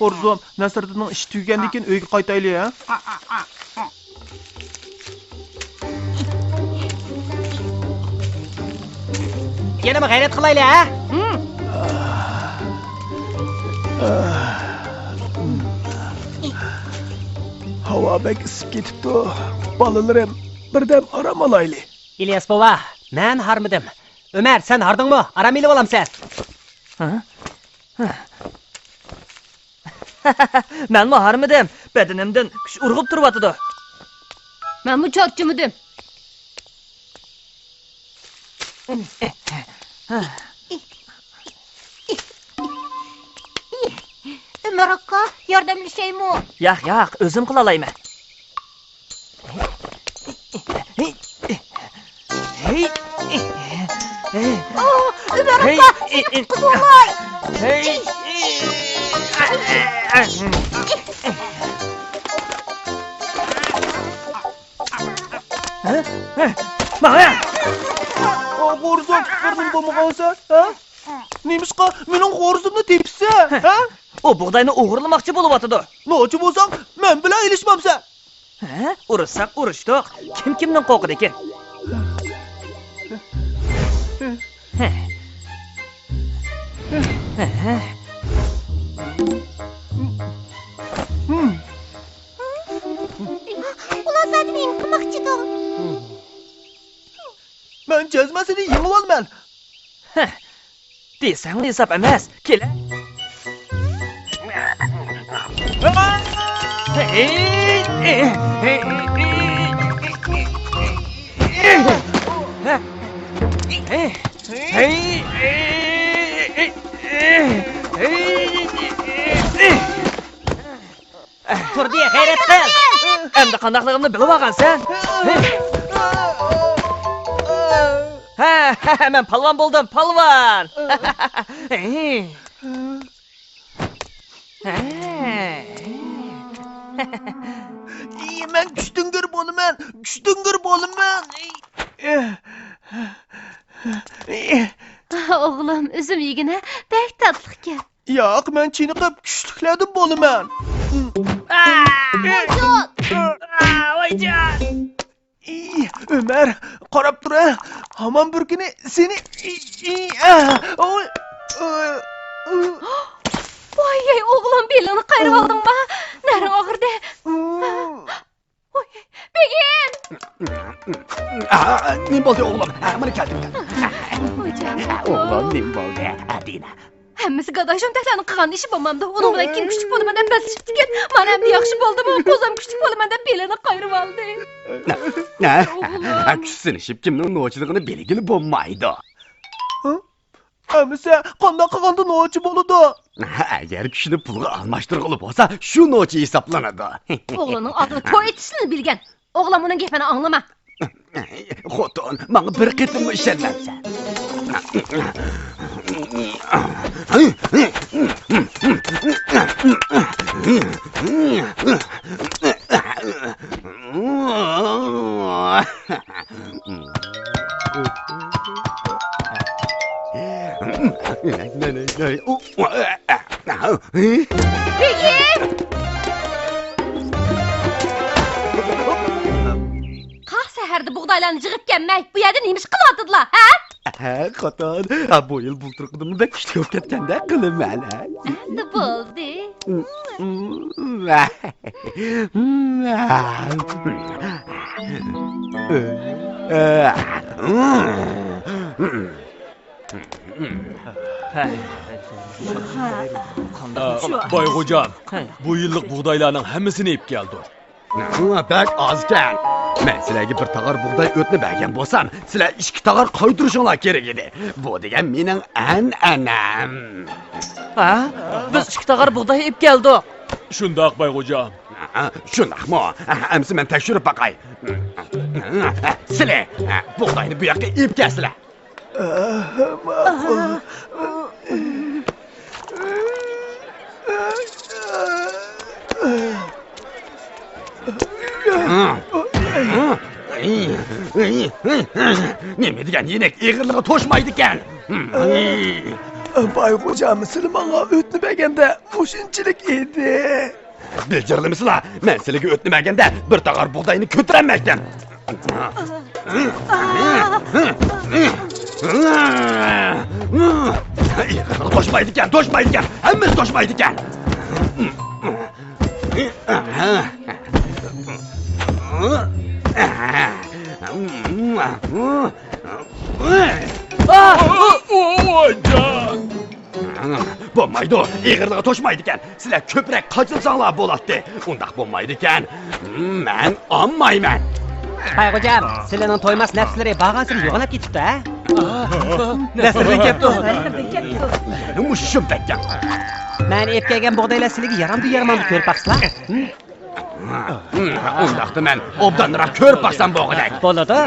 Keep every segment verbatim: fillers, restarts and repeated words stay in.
خورزۇم، نەسىردىننىڭ ئىشى تۈگىگەندىن كېيىن ئۆيگە قايتايلى، ھە؟ يەنە بىر غەيرەت قىلايلى، ھە؟ ھاۋا بەك ئىسسىپ كېتىپتۇ. بالىلىرىم، بىردەم ئارام ئالايلى. ئىلياس بوۋا، مەن ھارمىدىم. ئۆمەر، سەن ھاردىڭمۇ؟ ئارام ئېلىۋالامسەن. ھە؟ مەنمۇ ھارمىدىم. بەدىنىمدىن كۈچ ئۇرغۇپ تۇرۇۋاتىدۇ. مەنمۇ چارچىمىدىم. ئۆمەر ئاكا، ياردەملىشەيمۇ؟ ياق، ياق، ئۆزۈم قىلالايمەن. ئاھ، ئۆمەر ئاكا، سېنى قۇتقۇزۇۋالاي. ماڭا! خورزۇم، بىر نېمە بولمىغانسەن، ھە؟ نېمىشقا مېنىڭ خورزۇمنى تېپىسەن، ھە؟ ئۇ بۇغداينى ئوغرىلىماقچى بولۇۋاتىدۇ. نوچى بولساڭ، مەن بىلەن ئېلىشمامسەن؟ ھە؟ ئۇرۇشساق ئۇرۇشتۇق. كىم كىمدىن قورقىدىكىن؟ ئۇلار زادى نېمە قىلماقچىدۇ؟ مەن جەزمەن سېنى يېڭىۋالىمەن. ھە، دېسەڭ ھېساب ئەمەس. كېلە. تۇردى، غەيرەت قىل! ئەمدى قانداقلىقىمنى بىلىۋالغانسەن؟ ھە، ھە، ھە، مەن پالۋان بولدۇم، پالۋان! ئى، مەن كۈچتۈڭگۈر بولىمەن، كۈچتۈڭگۈر بولىمەن! ئوغلۇم، ئۈزۈم يېگىنە، بەك تاتلىقكەن. ياق، مەن چېنىقىپ كۈچلۈكلەردىن بولىمەن. ۋايجان! ۋايجان! ئى، ئۆمەر، قاراپ تۇر، ھە. ھامان بىر كۈنى سېنى، ئى، ئى، ئە، ئوي، ئى، ئى. ۋاي، ئوغلۇم، بېلىڭنى قايرىۋالدىڭما؟ نەرىڭ ئاغرىدى. ۋاي، بېگىم! ئا، نېمە بولدى، ئوغلۇم؟ ئا، مانا كەلدىم. ۋايجان، ئوغلۇم، نېمە بولدى؟ ئا، دېنە. ھەممىسى گاداي شۇمتەكلەرنىڭ قىلغان ئىشى بولمامدۇ؟ ئۇنىڭ بىلەن كىم كۈچلۈك بولىمەن دەپ بەسلىشىپتىكەن. مانا ئەمدى ياخشى بولدىمۇ؟ قوزام كۈچلۈك بولىمەن دەپ بېلىنى قايرىۋالدى. ئوغلۇم. كۈچ سىنىشىپ كىمنىڭ نوچىلىقىنى بىلگىلى بولمايدۇ. ھە؟ ئەمىسە قانداق قىلغاندا نوچى بولىدۇ؟ ئەگەر كۈچنى پۇلغا ئالماشتۇرغىلى بولسا، شۇ نوچى ھېسابلىنىدۇ. ئوغلىنىڭ ئاتىغا توي ئېتىشنى بىلگەن. ئوغلۇم، ئۇنىڭ گېپىنى ئاڭلىما. خوتۇن، ماڭا بىر قېتىممۇ ئىشەنمەمسەن؟ بېگىم! قاق سەھەردە بۇغدايلارنى يىغىپ كەلمەي، بۇ يەردە نېمە ئىش قىلىۋاتىدىلا، ھە؟ ھە، خوتۇن، ھە، بۇ يىل بۇلتۇرقىدىنمۇ بەك كۈچلۈك بولۇپ كەتكەندەك قىلىمەن، ھە؟ ئەمدى بولدى. بايغوجام، بۇ يىللىق بۇغدايلارنىڭ ھەممىسىنى ئېلىپ كەلدۇق. بەك ئازكەن. مەن سىلەرگە بىر تاغار بۇغداي ئۆتنە بەرگەن بولسام، سىلەر ئىككى تاغار قايتۇرۇشۇڭلار كېرەك ئىدى. بۇ دېگەن مېنىڭ ئەنئەنەم. ھە؟ بىز ئىككى تاغار بۇغداي ئېلىپ كەلدۇق. شۇنداق، بايغوجام. ھە، شۇنداقمۇ؟ ئەمسە مەن تەكشۈرۈپ باقاي. سىلى، بۇغداينى بۇ ياققا ئېلىپ كەلسىلە. ماقۇل. نېمە دېگەن يېنىك، ئېغىرلىقى توشمايدىكەن. باي خوجام، سىلى ماڭا ئۆتنە بەرگەندە مۇشۇنچىلىك ئىدى. بېجىرلىمىسىلا، مەن سىلىگە ئۆتنە بەرگەندە بىر تاغار بۇغداينى كۆتۈرەلمەيتتىم. توشمايدىكەن، توشمايدىكەن، توشمايدىكەن، ھەممىسى توشمايدىكەن. بولمايدۇ، ئېغىرلىقى توشمايدىكەن. سىلەر كۆپرەك قاچىلىساڭلار بولاتتى. ئۇنداق بولمايدىكەن. مەن ئالمايمەن. باي خوجام، سىلىنىڭ تويماس نەپسلىرى بارغانسېرى يوغىناپ كېتىپتۇ، ھە؟ نەسىردىن كەپتۇ. مۇشۇ شۇم بەككەن. مەن ئېلىپ كەلگەن بۇغدايلار سىلىگە يارامدۇ يارىمامدۇ كۆرۈپ باقسىلا. ئۇنداقتا مەن ئوبدانراق كۆرۈپ باقسام بولغۇدەك. بولىدۇ.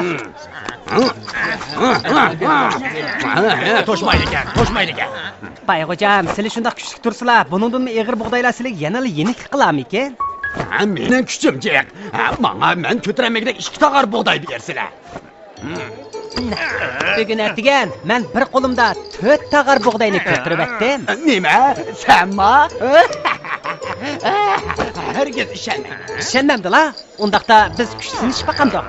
توشمايدىكەن، توشمايدىكەن. باي خوجام، سىلى شۇنداق كۈچلۈك تۇرسىلا، بۇنىڭدىنمۇ ئېغىر بۇغدايلار سىلىگە يەنىلا يېنىكلىك قىلارمىكىن؟ ھە، مېنىڭ كۈچۈم جىق. ھە، ماڭا مەن كۆتۈرەلمىگۈدەك ئىككى تاغار بۇغداي بېرىسىلە. بۈگۈن ئەتىگەن مەن بىر قولۇمدا تۆت تاغار بۇغداينى كۆتۈرۈۋەتتىم. نېمە؟ سەنما؟ ھەرگىز ئىشەنمەيمەن. ئىشەنمەمدىلا؟ ئۇنداقتا بىز كۈچ سىنىشىپ باقامدۇق؟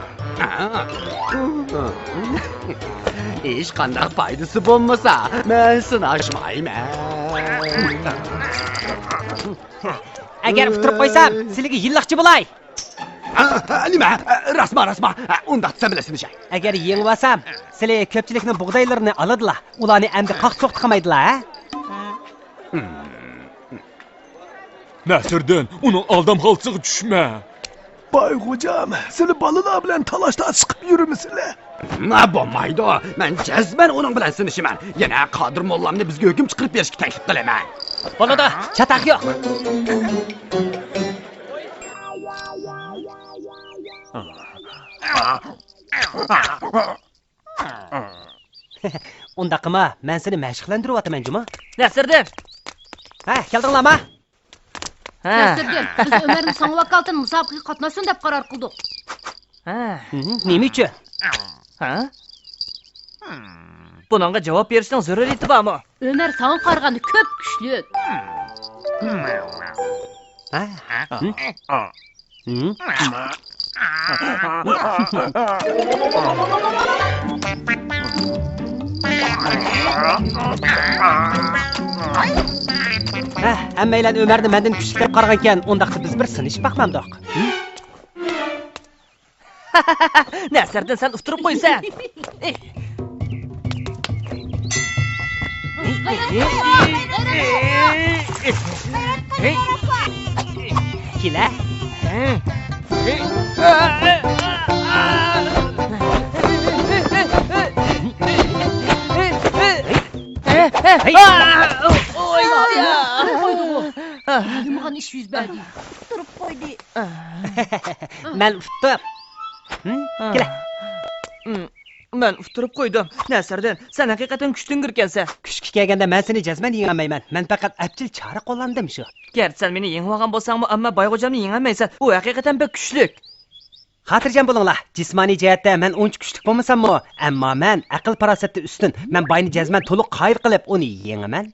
ھېچقانداق پايدىسى بولمىسا، مەن سىناشمايمەن. ئەگەر ئۇتتۇرۇپ قويسام، سىلىگە يىللىقچى بولاي. نېمە؟ راستما، راستما؟ ئۇنداق دېسەم بىلە سىنىشاي. ئەگەر يېڭىۋالسام، سىلى كۆپچىلىكنىڭ بۇغدايلىرىنى ئالىدىلا، ئۇلارنى ئەمدى قاق-چوقتا قىلمايدىلا، ھە؟ نەسىردىن، ئۇنىڭ ئالدام خالتىسىغا چۈشمە. باي خوجام، سىلى بالىلار بىلەن تالاش-تارتىش قىلىپ يۈرمىسىلە. ھە، بولمايدۇ. مەن جەزمەن ئۇنىڭ بىلەن سىنىشىمەن. يەنە قادىر موللامنى بىزگە ھۆكۈم چىقىرىپ بېرىشكە تەكلىپ قىلىمەن. بولىدۇ، چاتاق يوق. ئۇنداق قىلما، مەن سېنى مەشىقلەندۈرۈۋاتىمەن جۇمۇ. نەسىردىن! ھە، كەلدىڭلارما؟ ھە. نەسىردىن، بىز ئۆمەرنى ساڭا ۋاكالىتەن مۇسابىقىگە قاتناشسۇن دەپ قارار قىلدۇق. ھە. ھىم، نېمە ئۈچۈن؟ ھە؟ بۇنىڭغا جاۋاب بېرىشنىڭ زۆرۈرىيىتى بارمۇ؟ ئۆمەر ساڭا قارىغاندا كۆپ كۈچلۈك. ھە؟ ھىم؟ ھىم؟ ھە، ھەممەيلەن ئۆمەرنى مەندىن كۈچلۈك دەپ قارىغانكەن، ئۇنداقتا بىز بىر سىنىشىپ باقمامدۇق؟ نەسىردىن، سەن ئۇتتۇرۇپ قويىسەن. كېلە. نېمىغان ئىش يۈز بەردى؟ تۇرۇپ قويدى. مەن ئۇتتۇم. ھىم؟ كېلە. مەن ئۇتتۇرۇپ قويدۇم. نەسىردىن، سەن ھەقىقەتەن كۈچلۈڭگۈر ئىكەنسەن. كۈچكە كەلگەندە مەن سېنى جەزمەن يېڭەلمەيمەن. مەن پەقەت ئەپچىل چارە قوللاندىم شۇ. گەرچە سەن مېنى يېڭىۋالغان بولساڭمۇ، ئەمما بايغوجامنى يېڭەلمەيسەن. ئۇ ھەقىقەتەن بەك كۈچلۈك. خاتىرجەم بولۇڭلار، جىسمانىي جەھەتتە مەن ئۇنچە كۈچلۈك بولمىساممۇ، ئەمما مەن ئەقىل-پاراسەتتە ئۈستۈن. مەن باينى جەزمەن تولۇق قايىل قىلىپ ئۇنى يېڭىمەن.